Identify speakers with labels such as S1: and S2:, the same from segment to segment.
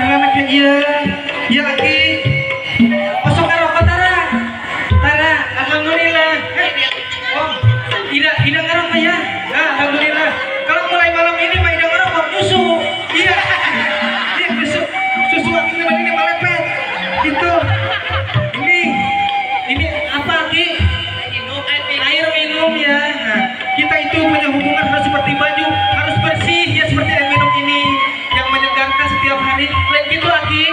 S1: Anak iya. Iya lagi. Masuk ke rokok tara. Tara, alhamdulillah. Eh, oh, tidak tidak ngerokok ya. Nah, alhamdulillah. Kalau mulai malam ini mah tidak ngerokok, nyusu. Iya. Iya, nyusu. Susu aki ini malepet. Gitu. Ini apa, Ki? Air minum ya. Nah, kita itu punya hubungan harus seperti baju, harus bersih ya, seperti air minum ini yang menyegarkan setiap hari. Lain gitu, Aki.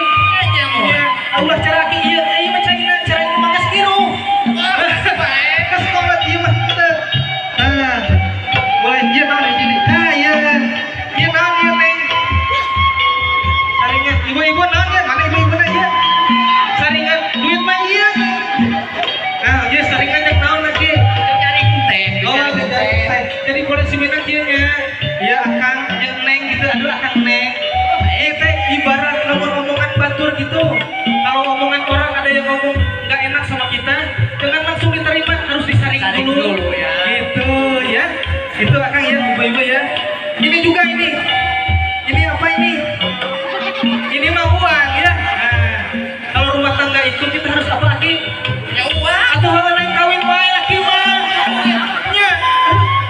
S1: Ya, Allah cara Aki iya, iya mah cara cara ini mah geus kiru. Geus kolot ieu mah teu. Nah, mulai ieu naon di sini? Nah, iya. Ieu naon ieu, Neng? Saringan ibu-ibu naon ya? Mana ibu-ibu ya? Saringan duit mah iya. Nah, iya saringan yang naon lagi?
S2: Cari teh.
S1: Oh, jadi, jadi boleh siminan kieu nya. Ya akang yang neng gitu, aduh akang neng. Eh teh ibarat lamun omongan batur gitu. Kalau omongan orang ada yang ngomong nggak enak sama kita, jangan langsung diterima, harus disaring
S2: Saring
S1: dulu.
S2: Dulu, ya.
S1: Gitu ya. Itu akang ya, ibu-ibu ya. Ini juga ini. Ini apa ini? Ini mah uang ya. Nah, kalau rumah tangga itu kita harus apa lagi?
S2: Ya uang.
S1: Atau hal lain kawin wae laki mah. Nya.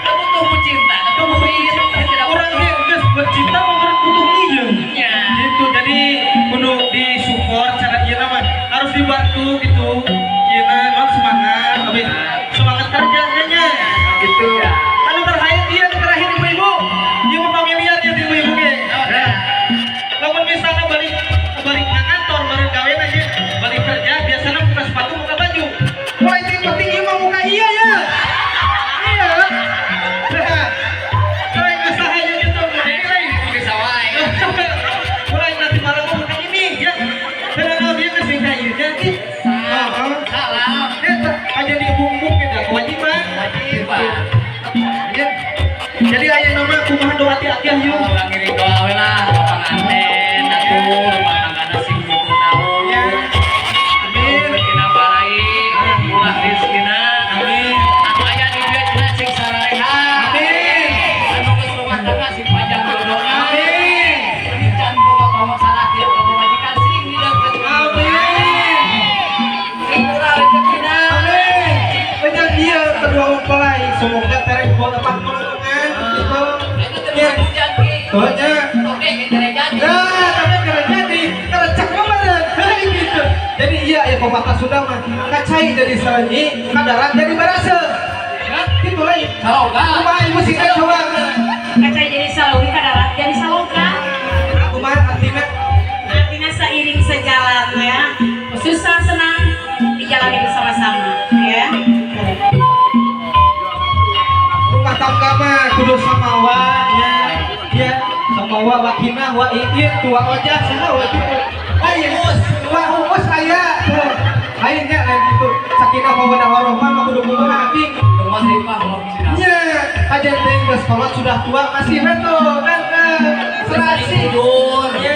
S2: Butuh cinta.
S1: Kamu
S2: Tidak.
S1: Orang ge geus bercinta mau butuh ieu.
S2: Ya.
S1: Gitu, jadi kudu disupport cara ieu mah harus dibantu gitu. Ieu non semangat, tapi semangat kerja nya gitu. Anu terakhir ieu, anu terakhir ibu-ibu. Ieu mah familiar ya ibu-ibu ge. Nah, lamun misalnya balik balik ke kantor bareng gawe aja, balik kerja biasanya buka sepatu, buka baju. Mulai ting penting ieu mah buka iya ya. Iya. Nah, selain usahanya gitu, mulai
S2: Bisa wae.
S1: Mulai nanti malam mau makan ini ya. Dan dia ke sini kayak jadi. Oh,
S2: Salam.
S1: ya, aja dibumbung gitu kewajiban.
S2: Kewajiban.
S1: Ya. Jadi aya nama kumaha doa ti aki yuk.
S2: Urang ngiring doa we lah, panganten atuh rumah tanggana sing mutu naon.
S1: Ya. Amin.
S2: Rezekina baraik, murah rezekina.
S1: Amin.
S2: Anu aya di dieu sing sararehat.
S1: Amin.
S2: Anu geus rumah tangga sing panjang jodona.
S1: Amin.
S2: Anu can boga pamasalaki atau pamajikan sing dideukeut.
S1: Amin.
S2: Sing murah rezekina.
S1: Amin. Banyak dia kedua mempelai semoga terek buat tempat penungan gitu.
S2: Itu terus hujan ki.
S1: Oh, nya.
S2: Oke, kita jadi.
S1: Nah, tapi kada jadi, kada cek kemarin, hei gitu. Jadi iya ya pepatah Sunda mah, kacai jadi selenyi, kadarat jadi barasa. Gitu lain.
S2: Saloga.
S1: Kumaha ibu sih coba?
S3: Kacai jadi salogi, kadarat jadi saloka.
S1: Kumaha artinya?
S3: Artinya seiring sejalan ya, susah senang dijalani bersama-sama ya.
S1: Rumah tangga mah kudu samawa ya. Ya, samawa wakinah wa iin tua wajah saha wa gitu. Lain tua humus aya. Tuh. Lainnya lain gitu. Sakinah mawaddah warahmah mah kudu kumaha aki?
S2: Rumah ripah mau sini.
S1: Nya, aja teh geus kolot sudah tua masih betul kan serasi.
S2: Tidur.
S1: Ya.